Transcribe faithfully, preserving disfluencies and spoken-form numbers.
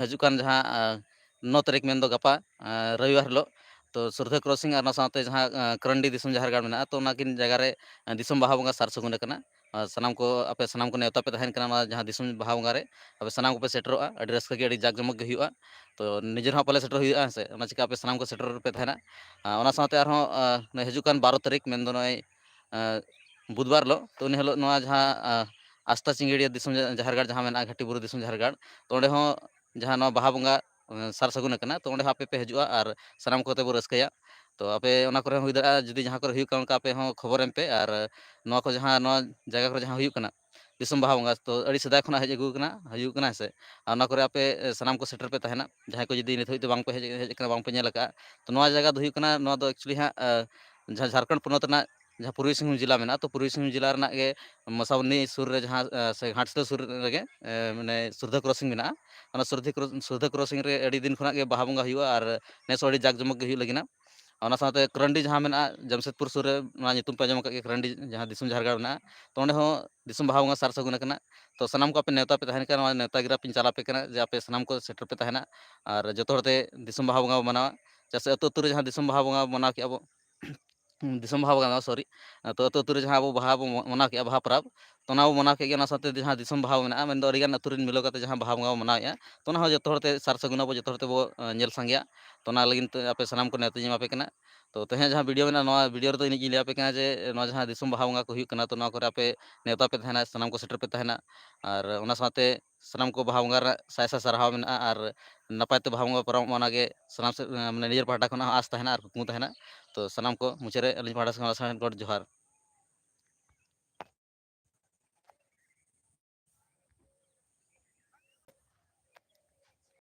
ᱦᱤᱡᱩᱜ ᱠᱟᱱ ᱡᱟᱦᱟᱸ ᱱᱚ ᱛᱟᱹᱨᱤᱠᱷ, ᱢᱮᱱᱫᱚ ᱜᱟᱯᱟ ᱨᱚᱵᱤᱵᱟᱨ ᱦᱤᱞᱳᱜ, ᱛᱚ ᱥᱩᱨᱫᱷᱟ ᱠᱨᱚᱥᱤᱝ ᱟᱨ ᱚᱱᱟ ᱥᱟᱶᱛᱮ ᱡᱟᱦᱟᱸ ᱠᱨᱟᱱᱰᱤ ᱫᱤᱥᱚᱢ ᱡᱟᱦᱮᱨ ᱜᱟᱲ ᱢᱮᱱᱟᱜᱼᱟ, ᱛᱚ ᱚᱱᱟᱠᱤᱱ ᱡᱟᱭᱜᱟ ᱨᱮ ᱫᱤᱥᱚᱢ ᱵᱟᱦᱟ ᱵᱚᱸᱜᱟ ᱥᱟᱨ ᱥᱟᱹᱜᱩᱱ ᱟᱠᱟᱱᱟ᱾ ᱟᱨ ᱥᱟᱱᱟᱢ ᱠᱚ, ᱟᱯᱮ ᱥᱟᱱᱟᱢ ᱠᱚ ᱱᱮᱣᱛᱟ ᱯᱮ ᱛᱟᱦᱮᱱ ᱠᱟᱱᱟ ᱱᱚᱣᱟ ᱡᱟᱦᱟᱸ ᱫᱤᱥᱚᱢ ᱵᱟᱦᱟ ᱵᱚᱸᱜᱟ ᱨᱮ᱾ ᱟᱯᱮ ᱥᱟᱱᱟᱢ ᱠᱚᱯᱮ ᱥᱮᱴᱮᱨᱚᱜᱼᱟ, ᱟᱹᱰᱤ ᱨᱟᱹᱥᱠᱟᱹ ᱜᱮ, ᱟᱹᱰᱤ ᱡᱟᱠ ᱡᱚᱢᱚᱠ ᱜᱮ ᱦᱩᱭᱩᱜᱼᱟ᱾ ᱛᱚ ᱱᱤᱡᱮᱨ ᱦᱚᱸ ᱯᱟᱞᱮ ᱥᱮᱴᱮᱨ ᱦᱩᱭᱩᱜᱼᱟ, ᱦᱮᱸ ᱥᱮ, ᱚᱱᱟ ᱪᱤᱠᱟ ᱟᱯᱮ ᱥᱟᱱᱟᱢ ᱠᱚ ᱥᱮᱴᱮᱨ ᱯᱮ ᱛᱟᱦᱮᱱᱟ᱾ ᱟᱨ ᱚᱱᱟ ᱥᱟᱶᱛᱮ ᱟᱨᱦᱚᱸ ᱱᱚᱜᱼᱚᱭ ᱦᱤᱡᱩᱜ ᱠᱟᱱ ᱵᱟᱨᱚ ᱛᱟᱹᱨᱤᱠᱷ, ᱢᱮᱱᱫᱚ ᱱᱚᱜᱼᱚᱭ ᱵᱩᱫᱷᱵᱟᱨ ᱦᱤᱞᱳᱜ, ᱛᱚ ᱩᱱ ᱦᱤᱞᱳᱜ ᱱᱚᱣᱟ ᱡᱟᱦᱟᱸ ᱟᱥᱛᱟ ᱪᱤᱝᱜᱟᱹᱲᱤᱭᱟᱹ ᱫᱤᱥᱚᱢ ᱡᱟᱦᱮᱨ ᱜᱟᱲ ᱡᱟᱦᱟᱸ ᱢᱮᱱᱟᱜᱼᱟ, ᱜᱷᱟᱴᱤ ᱵᱩᱨᱩ ᱫᱤᱥᱚᱢ ᱡᱟᱦᱮᱨ ᱜᱟᱲ, ᱛᱚ ᱚᱸᱰᱮ ᱦᱚᱸ ᱡᱟᱦᱟᱸ ᱱᱚᱣᱟ ᱵᱟᱦᱟ ᱵᱚᱸᱜᱟ ᱥᱟᱨ ᱥᱟᱹᱜᱩᱱ ᱟᱠᱟᱱᱟ, ᱛᱚ ᱚᱸᱰᱮ ᱦᱚᱸ ᱟᱯᱮ ᱯᱮ ᱦᱤᱡᱩᱜᱼᱟ ᱟᱨ ᱥᱟᱱᱟᱢ ᱠᱚᱛᱮ ᱵᱚ ᱨᱟᱹᱥᱠᱟᱹᱭᱟ᱾ ᱛᱚ ᱟᱯᱮ ᱚᱱᱟ ᱠᱚᱨᱮ ᱦᱚᱸ ᱦᱩᱭ ᱫᱟᱲᱮᱭᱟᱜᱼᱟ, ᱡᱩᱫᱤ ᱡᱟᱦᱟᱸ ᱠᱚᱨᱮ ᱦᱩᱭᱩᱜ ᱠᱟᱱᱟ, ᱚᱱᱠᱟ ᱟᱯᱮ ᱦᱚᱸ ᱠᱷᱚᱵᱚᱨ ᱮᱢ ᱯᱮ᱾ ᱟᱨ ᱱᱚᱣᱟ ᱠᱚ ᱡᱟᱦᱟᱸ, ᱱᱚᱣᱟ ᱡᱟᱭᱜᱟ ᱠᱚᱨᱮ ᱡᱟᱦᱟᱸ ᱦᱩᱭᱩᱜ ᱠᱟᱱᱟ ᱫᱤᱥᱚᱢ ᱵᱟᱦᱟ ᱵᱚᱸᱜᱟ, ᱛᱚ ᱟᱹᱰᱤ ᱥᱮᱫᱟᱭ ᱠᱷᱚᱱᱟᱜ ᱦᱮᱡ ᱟᱹᱜᱩ ᱟᱠᱟᱱᱟ, ᱦᱩᱭᱩᱜ ᱠᱟᱱᱟ, ᱦᱮᱸ ᱥᱮ᱾ ᱟᱨ ᱚᱱᱟ ᱠᱚᱨᱮ ᱟᱯᱮ ᱥᱟᱱᱟᱢ ᱠᱚ ᱥᱮᱴᱮᱨ ᱯᱮ ᱛᱟᱦᱮᱱᱟ, ᱡᱟᱦᱟᱸᱭ ᱠᱚ ᱡᱩᱫᱤ ᱱᱤᱛ ᱦᱟᱹᱵᱤᱡ ᱛᱮ ᱵᱟᱝ ᱯᱮ ᱦᱮᱡ, ᱦᱮᱡ ᱟᱠᱟᱱᱟ, ᱵᱟᱝ ᱯᱮ ᱧᱮᱞ ᱟᱠᱟᱫᱼᱟ᱾ ᱛᱚ ᱱᱚᱣᱟ ᱡᱟᱭᱜᱟ ᱫᱚ ᱦᱩᱭᱩᱜ ᱠᱟᱱᱟ, ᱱᱚᱣᱟ ᱫᱚ actually ᱦᱟᱸᱜ ᱡᱟᱦᱟᱸ ᱡᱷᱟᱲᱠᱷᱚᱸᱰ ᱯᱚᱱᱚᱛ ᱨᱮᱱᱟᱜ ᱡᱟᱦᱟᱸ ᱯᱩᱨᱵᱤ ᱥᱤᱝᱵᱷᱩᱢ ᱡᱮᱞᱟ ᱢᱮᱱᱟᱜᱼᱟ, ᱛᱚ ᱯᱩᱨᱵᱤ ᱥᱤᱝᱵᱷᱩᱢ ᱡᱮᱞᱟ ᱨᱮᱱᱟᱜ ᱜᱮ ᱢᱚᱥᱟᱵᱚᱱᱤ ᱥᱩᱨ ᱨᱮ ᱡᱟᱦᱟᱸ, ᱥᱮ ᱜᱷᱟᱴᱥᱤᱞᱟᱹ ᱥᱩᱨ ᱨᱮᱜᱮ ᱢᱟᱱᱮ ᱥᱩᱨᱫᱷᱟ ᱠᱨᱚᱥᱤᱝ ᱢᱮᱱᱟᱜᱼᱟ᱾ ᱚᱱᱟ ᱥᱩᱨᱫᱷᱟ ᱠᱨᱚᱥᱤᱝ ᱨᱮ ᱟᱹᱰᱤ ᱫᱤᱱ ᱠᱷᱚᱱᱟᱜ ᱜᱮ ᱵᱟᱦᱟ ᱵᱚᱸᱜᱟ ᱦᱩᱭᱩᱜᱼᱟ ᱟᱨ ᱱᱮᱥ ᱦᱚᱸ ᱟᱹᱰᱤ ᱡᱟᱠ ᱡᱚᱢᱚᱠ ᱜᱮ ᱦᱩᱭᱩᱜ ᱞᱟᱹᱜᱤᱫ᱾ ᱚᱱᱟ ᱥᱟᱶᱛᱮ ᱠᱨᱟᱱᱰᱤ ᱡᱟᱦᱟᱸ ᱢᱮᱱᱟᱜᱼᱟ ᱡᱟᱢᱥᱮᱫᱽᱯᱩᱨ ᱥᱩᱨ ᱨᱮ, ᱚᱱᱟ ᱧᱩᱛᱩᱢ ᱯᱮ ᱟᱸᱡᱚᱢ ᱟᱠᱟᱫ ᱜᱮᱭᱟ, ᱠᱨᱟᱱᱰᱤ ᱡᱟᱦᱟᱸ ᱫᱤᱥᱚᱢ ᱡᱷᱟᱲᱜᱟᱲ ᱢᱮᱱᱟᱜᱼᱟ, ᱛᱚ ᱚᱸᱰᱮ ᱦᱚᱸ ᱫᱤᱥᱚᱢ ᱵᱟᱦᱟ ᱵᱚᱸᱜᱟ ᱥᱟᱨ ᱥᱟᱹᱜᱩᱱ ᱟᱠᱟᱱᱟ᱾ ᱛᱚ ᱥᱟᱱᱟᱢ ᱠᱚ ᱟᱯᱮ ᱱᱮᱣᱛᱟ ᱯᱮ ᱛᱟᱦᱮᱱ ᱠᱟᱱᱟ, ᱱᱚᱣᱟ ᱱᱮᱣᱛᱟ ᱜᱤᱨᱟ ᱯᱮ ᱪᱟᱞᱟᱣ ᱟᱯᱮ ᱠᱟᱱᱟ ᱡᱮ ᱟᱯᱮ ᱥᱟᱱᱟᱢ ᱠᱚ ᱥᱮᱴᱮᱨ ᱯᱮ ᱛᱟᱦᱮᱱᱟ ᱟᱨ ᱡᱚᱛᱚ ᱦᱚᱲ ᱛᱮ ᱫᱤᱥᱚᱢ ᱵᱟᱦᱟ ᱵᱚᱸᱜᱟ ᱵᱚ ᱢᱟᱱᱟᱣᱟ᱾ ᱪᱮᱫᱟᱜ ᱥᱮ ᱟᱹᱛᱩ ᱟᱹᱛᱩ ᱨᱮ ᱡᱟᱦᱟᱸ ᱫᱤᱥᱚᱢ ᱵᱟᱦᱟ ᱵᱚᱸᱜᱟ ᱵᱚ ᱢᱟᱱᱟᱣ ᱠᱮᱜᱼᱟ ᱵᱚ, ᱫᱤᱥᱚᱢ ᱵᱟᱦᱟ ᱵᱚᱸᱜᱟ, sorry, ᱛᱚ ᱟᱹᱛᱩ ᱟᱹᱛᱩ ᱨᱮ ᱡᱟᱦᱟᱸ ᱟᱵᱚ ᱵᱟᱦᱟ ᱵᱚ ᱢᱟᱱᱟᱣ ᱠᱮᱜᱼᱟ, ᱵᱟᱦᱟ ᱯᱚᱨᱚᱵᱽ, ᱛᱚ ᱚᱱᱟ ᱵᱚ ᱢᱟᱱᱟᱣ ᱠᱮᱫ ᱜᱮᱭᱟ᱾ ᱚᱱᱟ ᱥᱟᱶᱛᱮ ᱡᱟᱦᱟᱸ ᱫᱤᱥᱚᱢ ᱵᱟᱦᱟ ᱢᱮᱱᱟᱜᱼᱟ, ᱢᱮᱱᱫᱚ ᱟᱹᱰᱤᱜᱟᱱ ᱟᱹᱛᱩ ᱨᱮᱱ ᱢᱤᱞᱟᱹᱣ ᱠᱟᱛᱮ ᱡᱟᱦᱟᱸ ᱵᱟᱦᱟ ᱵᱚᱸᱜᱟ ᱵᱚ ᱢᱟᱱᱟᱣᱮᱫᱼᱟ, ᱛᱚ ᱚᱱᱟ ᱦᱚᱸ ᱡᱚᱛᱚ ᱦᱚᱲ ᱛᱮ ᱥᱟᱨ ᱥᱟᱹᱜᱩᱱ ᱟᱵᱚ, ᱡᱚᱛᱚ ᱦᱚᱲ ᱛᱮᱵᱚ ᱧᱮᱞ ᱥᱟᱸᱜᱮᱭᱟ᱾ ᱛᱚ ᱚᱱᱟ ᱞᱟᱹᱜᱤᱫ ᱛᱮ ᱟᱯᱮ ᱥᱟᱱᱟᱢ ᱠᱚ ᱱᱮᱣᱛᱟᱧ ᱮᱢᱟ ᱯᱮ ᱠᱟᱱᱟ᱾ ᱛᱚ ᱛᱮᱦᱮᱧ ᱡᱟᱦᱟᱸ video ᱢᱮᱱᱟᱜᱼᱟ, ᱱᱚᱣᱟ video ᱨᱮᱫᱚ ᱤᱱᱟᱹᱜ ᱜᱤᱧ ᱞᱟᱹᱭ ᱟᱯᱮ ᱠᱟᱱᱟ ᱡᱮ ᱱᱚᱣᱟ ᱡᱟᱦᱟᱸ ᱫᱤᱥᱚᱢ ᱵᱟᱦᱟ ᱵᱚᱸᱜᱟ ᱠᱚ ᱦᱩᱭᱩᱜ ᱠᱟᱱᱟ, ᱛᱚ ᱱᱚᱣᱟ ᱠᱚᱨᱮ ᱟᱯᱮ ᱱᱮᱣᱛᱟ ᱯᱮ ᱛᱟᱦᱮᱱᱟ, ᱥᱟᱱᱟᱢ ᱠᱚ ᱥᱮᱴᱮᱨ ᱯᱮ ᱛᱟᱦᱮᱱᱟ᱾ ᱟᱨ ᱚᱱᱟ ᱥᱟᱶᱛᱮ ᱥᱟᱱᱟᱢ ᱠᱚ ᱵᱟᱦᱟ ᱵᱚᱸᱜᱟ ᱨᱮᱱᱟᱜ ᱥᱟᱭ ᱥᱟᱭ ᱥᱟᱨᱦᱟᱣ ᱢᱮᱱᱟᱜᱼᱟ᱾ ᱟᱨ ᱱᱟᱯᱟᱭ ᱛᱮ ᱵᱟᱦᱟ ᱵᱚᱸᱜᱟ ᱯᱟᱨᱚᱢᱚᱜ ᱢᱟ, ᱚᱱᱟᱜᱮ ᱥᱟᱱᱟᱢ ᱥᱮᱫ, ᱢᱟᱱᱮ ᱱᱤᱡᱮᱨ ᱯᱟᱦᱴᱟ ᱠᱷᱚᱱᱟᱜ ᱦᱚᱸ ᱟᱸᱥ ᱛᱟᱦᱮᱱᱟ ᱟᱨ ᱠᱩᱠᱢᱩ ᱛᱟᱦᱮᱱᱟ᱾ ᱛᱚ ᱥᱟᱱᱟᱢ ᱠᱚ ᱢᱩᱪᱟᱹᱫ ᱨᱮ ᱟᱹᱞᱤᱧ ᱯᱟᱦᱴᱟ ᱥᱮᱫ ᱠᱷᱚᱱ ᱥᱟᱱᱟᱢ ᱜᱚᱰ ᱡᱚᱦᱟᱨ᱾